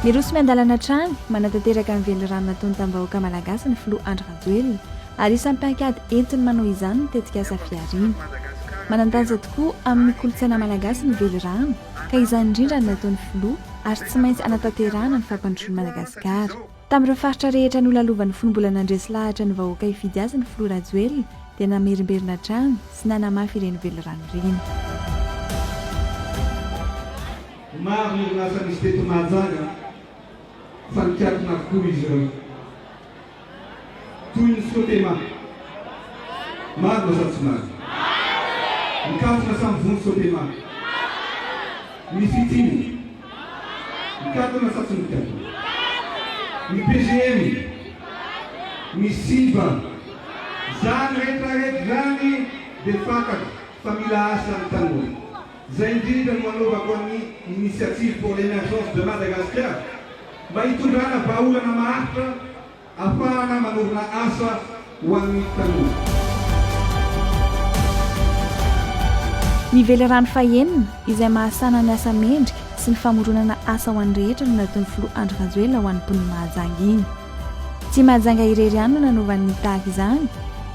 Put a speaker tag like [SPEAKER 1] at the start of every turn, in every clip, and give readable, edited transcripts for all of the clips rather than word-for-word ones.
[SPEAKER 1] Miroso miandalana hatrany, manatanteraka ny velirano nataony tamin'ny vahoaka malagasy ny filoha Andry Rajoelina ary isan'ny paikady entiny manao izany ny tetikasa Fihariana. Manan-danja tokoa amin'ny kolontsaina malagasy ny velirano ka izany indrindra no nataon'ny filoha ary tsy maintsy hanatanterahana ny fampandrosoan'i Madagasikara. Tamin'ireo faritra rehetra nolalovany fony mbola nandresy lahatra ny vahoaka hifidy azy ny filoha Rajoelina dia namerimberina hatrany sy nanamafy ireny velirano ireny.
[SPEAKER 2] Maro ny orinasa nisy teto Mahajanga fa nikatona avokoa izy ireo. Toy ny Sotema. Marina sa tsy marina? Mikatona sa mivonto Sotema? Ny Fitim. Mikatona sa tsy mikatona? Ny PGM. Ny Simba. Izany rehetra rehetra izany dia fantako fa mila asa ny tanora. Izay indrindra no anaovako an'ny Initiative pour l'Emergence de Madagascar mba hitondrana vahaolana maharitra afahana manorina asa ho an'ny tanora.
[SPEAKER 1] Ny velirano fahenina, izay mahasana ny asa mendrika sy ny famoronana asa ho an'ny rehetra no nataon'ny filoha Andry Rajoelina ho an'ny mponin'i Mahajanga iny. Tsy i Mahajanga irery ihany no nanaovany ny tahaka izany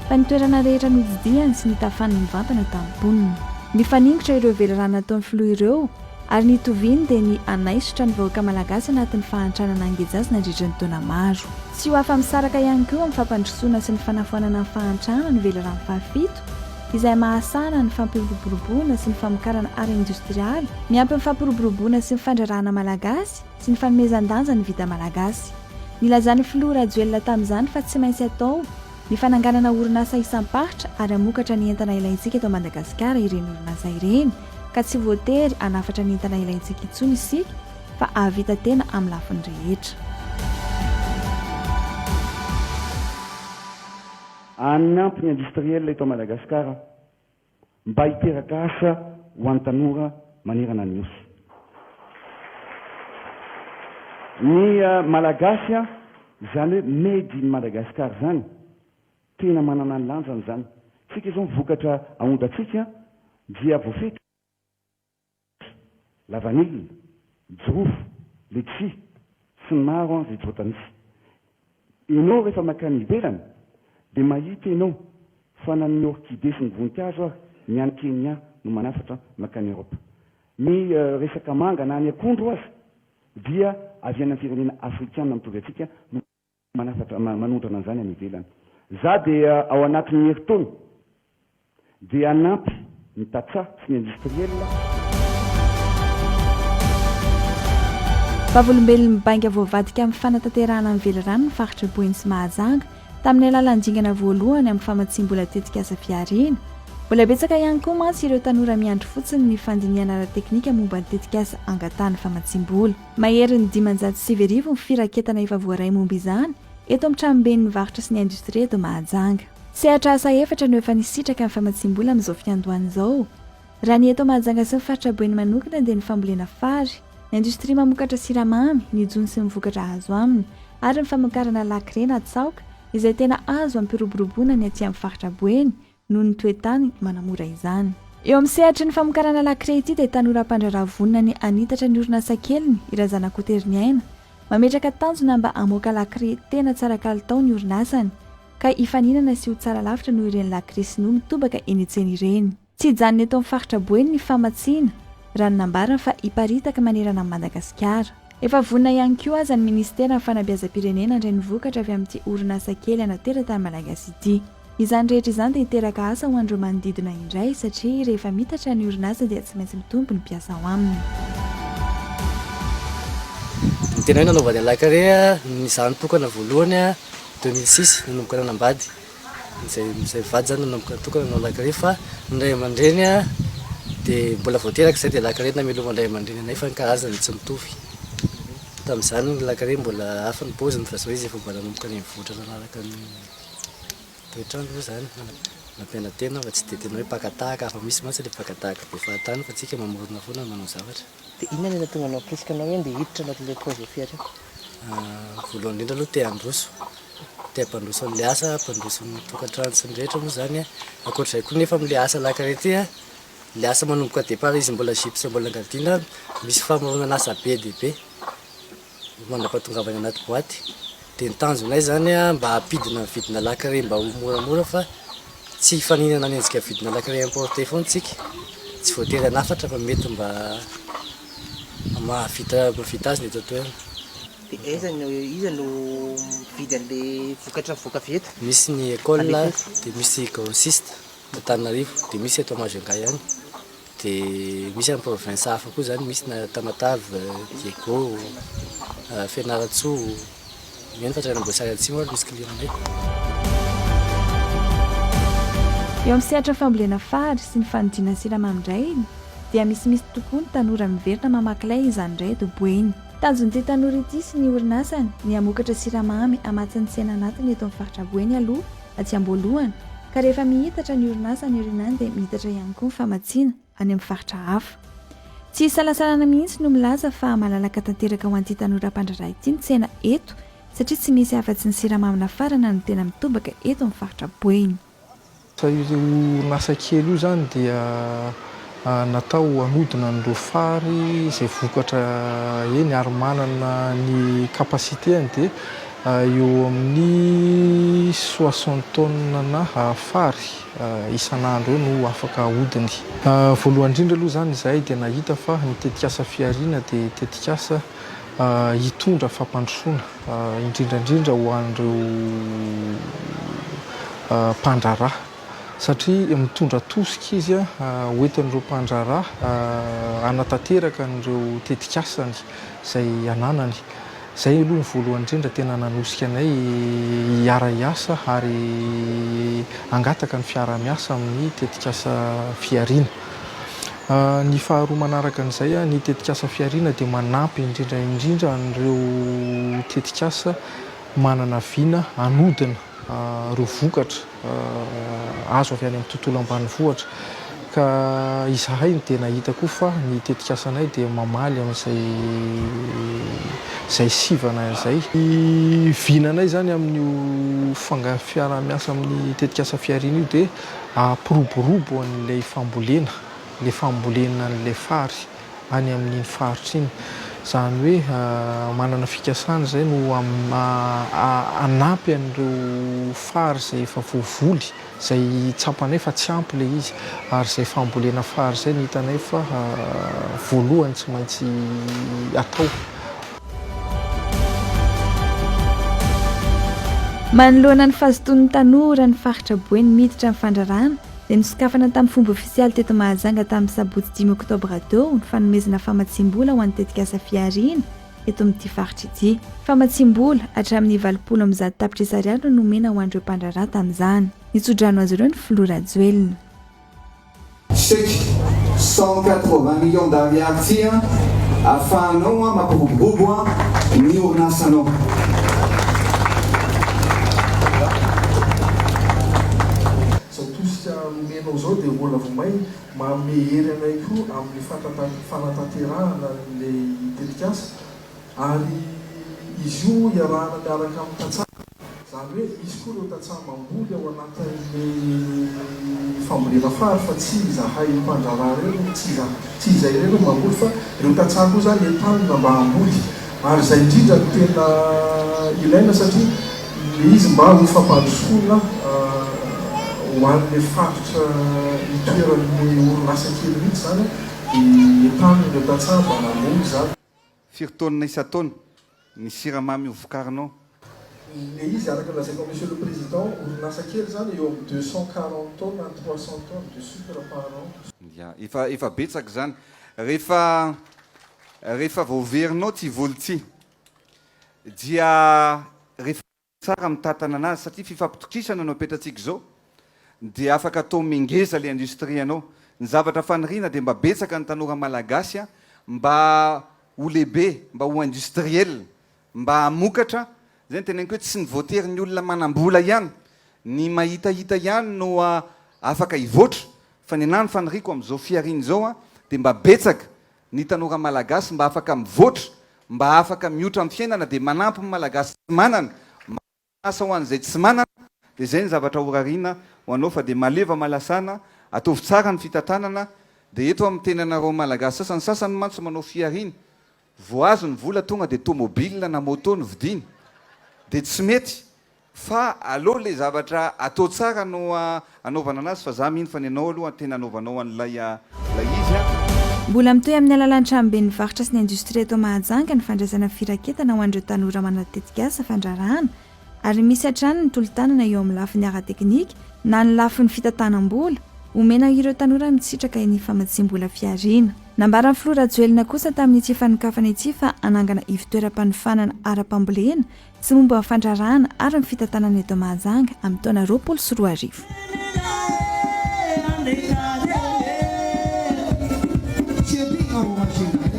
[SPEAKER 1] fa ny toerana rehetra notsidihany sy nitafany mivantana tamin'ny mponina. Nifaningotra ireo velirano nataon'ny filoha ireo ary ny itoviany dia ny hanaisotra ny vahoaka malagasy anatin'ny fahantrana nangeja azy nandritra ny taona maro. Tsy ho afa-misaraka ihany koa amin'ny fampandrosoana sy ny fanafoanana ny fahantrana ny velirano fahafito izay mahasahana ny fampiroboroboana sy ny famokarana ara-indostrialy miampy ny fampiroboroboana sy ny fandraharahana malagasy sy ny fanomezan-danja ny vita malagasy. Nilazan'ny filoha Rajoelina tamin'izany fa tsy maintsy atao ny fananganana orinasa isam-paritra ary hamokatra ny entana ilaintsika eto Madagasikara ireny orinasa ireny ka tsy voatery hanafatra ny entana ilaintsika intsony isika fa hahavita tena amin'ny lafiny rehetra.
[SPEAKER 3] Hanampy ny industriel eto Madagasikara mba hiteraka asa ho an'ny tanora manerana ny Nosy. Ny Malagasy, izany hoe made in Madagascar izany, tena manana ny lanjany izany. Tsika izao ny vokatra aondratsika dia voafetra. Lavanila, jirofo, letchis, sy ny maro an izay tsy voatanisa. Enao rehefa makany ivelany dia mahita enao fa na ny orchidée sy ny voninkazo ary ny any Kenya no manafatra makany Europe. Ny resaka manga na ny akondro aza dia avy any amin'ny firenena afrikana mitovy antsika no manafatra manondrana an'izany any ivelany. Za dia ao anatin'ny herintaona dia hanampy ny tantsaha sy ny industriel.
[SPEAKER 1] Vavolombelon'ny bainga voavadika amin'ny fanatanterahana ny velirano ny faritra Boeny sy Mahajanga tamin'ny alalan'ny dingana voalohany amin'ny famatsiam-bola tetikasa fihariana. Mbola betsaka ihany koa mantsy ireo tanora miandry fotsiny ny fandinihana ara-teknika momba ny tetikasa angatahany famatsiam-bola. Maherin'ny 95 ny firaketana efa voaray momba izany eto amin'ny tranoben'ny varotra sy ny indostria eto Mahajanga. Sehatra asa efatra no efa nisitraka ny famatsiam-bola amin'izao fiandohana izao. Raha ny eto Mahajanga sy ny faritra Boeny manokana dia ny fambolena fary, ny indostria mamokatra siramamy, ny jono sy ny vokatra azo aminy ary ny famokarana lakre na tsaoka izay tena azo ampiroboroboana ny aty amin'ny faritra Boeny noho ny toe-tany manamora izany. Eo amin'ny sehatry ny famokarana lakre ity dia tanora mpandraharaha vonona ny hanitatra ny orinasa keliny i Razanakoteriniaina. Mametraka tanjona mba hamoaka lakre tena tsara kalitao ny orinasany ka hifaninana sy ho tsara lavitra noho ireny lakre sinoa mitobaka eny an-tsena ireny. Tsy hijanona eto amin'ny faritra Boeny ny famatsiana, raha ny nambarany fa hiparitaka manerana an'i Madagasikara. Efa vonona ihany koa aza ny minisiteran'ny fanabeazam-pirenena handray ny vokatra avy amin'ity orinasa kely ana teratany malagasy ity. Izany rehetra izany dia hiteraka asa ho an'ireo manodidina indray satria rehefa mitatra ny orinasa dia tsy maintsy mitombo ny mpiasa ao aminy.
[SPEAKER 4] Ny tena hoe nanaovany an'Lakare, nizaha nitokana voalohany 2006 nanomboka nanambady. Izay izay mivady zany nanomboka nitokana nanao lakre fa ny ray aman-dreny dia mbola vao teraka izay dia lakre nameloman-dray aman-dreny anay fa ny karazany tsy mitovy. Tamin'izany ny lakre mbola hafa ny paoziny fa izao izy efa mba nanomboka nivoatra nanaraka ny toetr'andro moa izany. Nampiana-tena fa tsy dia tena hoe mpaka tahaka fa misy mantsy ilay mpaka tahaka be fahatany fa tsika mamorona foana manao zavatra.
[SPEAKER 5] Dia inona no nahatonga anao hampirisika anao hoe andeha hiditra anatin'ilay projet Fihariana?
[SPEAKER 4] Voalohany indrindra aloha te handroso, te hampandroso an'ilay asa, hampandroso ny tokantrano sy ny rehetra moa izany an. Ankoatr'izay koa nefa amin'ilay asa lakre ity an, ilay asa manomboka départ izy mbola gypse mbola angadiana, misy famoronana asa be dia be. mandra-pahatongavany anaty boaty. Dia ny tanjonay izany mba hampidina ny vidina lakile mba ho moramora fa tsy hifaninana hanenjika vidina lakile importé foana tsika. Tsy voatery hanafatra fa mety mba mahavita mahavita azy ny eto an-toerana.
[SPEAKER 5] Dia aiza no iza no mividy an'ilay vokatra mivoaka avy eto?
[SPEAKER 4] Misy ny école dia misy grossiste Antananarivo dia misy eto Majunga ihany. Dia misy any province hafa koa izany, misy na Tamatave, Diego, Fianarantsoa, eny fa hatrany Amboasary Atsimo ary misy client nay.
[SPEAKER 1] Eo amin'ny sehatra fambolena fary sy ny fanodinana siramamy indray dia misimisy tokoa ny tanora miverina mamaky lay izany indray eto Boeny. Tanjon'ity tanora ity sy ny orinasany ny hamokatra siramamy hamatsy ny tsena anatiny eto amin'ny faritra Boeny aloha aty am-boalohany ka rehefa mihitatra ny orinasa any aoriana any dia mihitatra ihany koa ny famatsiana any amin'ny faritra hafa. Tsy isalasalana mihitsy no milaza fa malalaka tanteraka ho an'ity tanora mpandraharaha ity ny tsena eto satria tsy misy afa-tsy ny siramamy nafarana no tena mitobaka eto amin'ny faritra Boeny.
[SPEAKER 6] Io orinasa kely io izany dia natao hanodina an'ireo fary izay vokatra eny ary manana ny capacité-ny dia eo amin'ny soixante tonnes na fary isan'andro eo no afaka ahodiny. Voalohany indrindra aloha izany izahay dia nahita fa ny tetikasa fihariana dia tetikasa hitondra fampandrosoana indrindra indrindra ho an'ireo mpandraharaha satria mitondra tosika izy hoentin'ireo mpandraharaha hanatanteraka an'ireo tetikasany izay ananany. Izay aloha ny voalohany indrindra tena nanosika anay hiara-hiasa ary hangataka ny fiaraha-miasa amin'ny tetikasa fihariana. Ny faharoa manaraka an'izay, ny tetikasa fihariana dia manampy indrindra indrindra an'ireo tetikasa manana vina hanodina ireo vokatra azo avy any amin'ny tontolo ambanivohitra. Ka izahay dia nahita koa fa ny tetikasanay dia mamaly amin'izay izay sivana izay. Ny vinanay izany amin'io fanga- fiaraha-miasa amin'ny tetikasa fihariana io dia hampiroborobo an'ilay fambolena, ilay fambolena an'ilay fary any amin'iny faritra iny. Izany hoe manana fikasana izay no hanampy an'ireo fary izay efa voavoly, izay tsapanay fa tsy ampy ilay izy, ary izay fambolena fary izay no hitanay fa voalohany tsy maintsy atao.
[SPEAKER 1] Manoloana ny fahazotoan'ny tanora ny faritra Boeny miditra amin'ny fandrarana dia nosokafana tamin'ny fomba ofisialy teto Mahajanga tamin'ny sabotsy dimy oktobra teo ny fanomezana famatsiam-bola ho an'ny tetikasa fihariana eto amin'ity faritra ity. Famatsiam-bola hatramin'ny 180 tapitrisa ariary no nomena ho an'ireo mpandraharaha tamin'izany. Nitso-drano azy ireo ny filoha Rajoelina.
[SPEAKER 2] Chèque 180 millions d'ariary ty an, afahanao an mampiroborobo an ny orinasanao.
[SPEAKER 6] Izao tosika nomenao izao dia mbola vao may manome hery anay koa amin'ny fanatanterahana an'ilay tetikasa ary izy io iarahana miaraka amin'ny tantsaha. Izany hoe misy koa ireo tantsaha mamboly ao anatin'ny fambolena fary fa tsy izahay mpandraharaha ireo no tsy tsy izahay ireo no mamboly fa ireo tantsaha koa izany entanina mba hamboly ary izay indrindra no tena ilaina satria ilay izy mba ho fampandrosoana ho an'ilay faritra itoeran'ny orinasa kely mihitsy izany dia entanina ireo tantsaha mba hamboly izany.
[SPEAKER 3] Firy taonina isan-taona ny siramamy ho vokarinao?
[SPEAKER 6] Le izy araka ny lazaiko Monsieur le Président, orinasa kely izany eo amin'ny 240 tonnes à 300 tonnes de sucre par an.
[SPEAKER 3] Ya, efa efa betsaka izany. Rehefa rehefa voaverinao ty vola ty dia rehefa. Tsara mitantana anazy satria fifampitokisana no apetratsika izao dia afaka atao mingeza le industrie anao. Ny zavatra faniriana dia mba betsaka ny tanora malagasy mba ho lehibe, mba ho industriel, mba hamokatra, zay no teneniko hoe tsy ny voatery ny olona manambola ihany, ny mahitahita ihany no afaka hivoatra fa ny anah ny faniriako amin'izao fihariana izao dia mba betsaka ny tanora malagasy mba afaka mivoatra, mba afaka miotra amin'ny fiainana dia manampy ny malagasy tsy manana, manana asa ho an'izay tsy manana, dia izay ny zavatra horariana ho anao fa dia maleva malasana, ataovy tsara ny fitantanana, dia eto aho miteny anareo malagasy sasany, sasany mantsy manao fihariana.
[SPEAKER 7] Vao azo ny vola tonga dia tomobile na moto no vidiana dia tsy mety fa aleo le zavatra atao tsara no anaovana anazy fa za mino fa ny anao aloha tena anaovanao an'ilay ilay izy an.
[SPEAKER 1] Mbola mitohy amin'ny alalan'ny tranoben'ny varotra sy ny indostria eto Mahajanga ny fandraisana firaketana ho an'ireo tanora manana tetikasa fandraharahana ary misy hatrany ny tolo-tanana eo amin'ny lafiny ara-teknika na ny lafiny fitantanam-bola omena ireo tanora misitraka ny famatsiam-bola fihariana. Nambaran'ny filoha Rajoelina kosa tamin'ity fanokafana ity fa hanangana ivon-toeram-panofanana ara-pambolena sy momba ny fandraharahana ary ny fitantanana eto Mahajanga amin'ny taona 2020.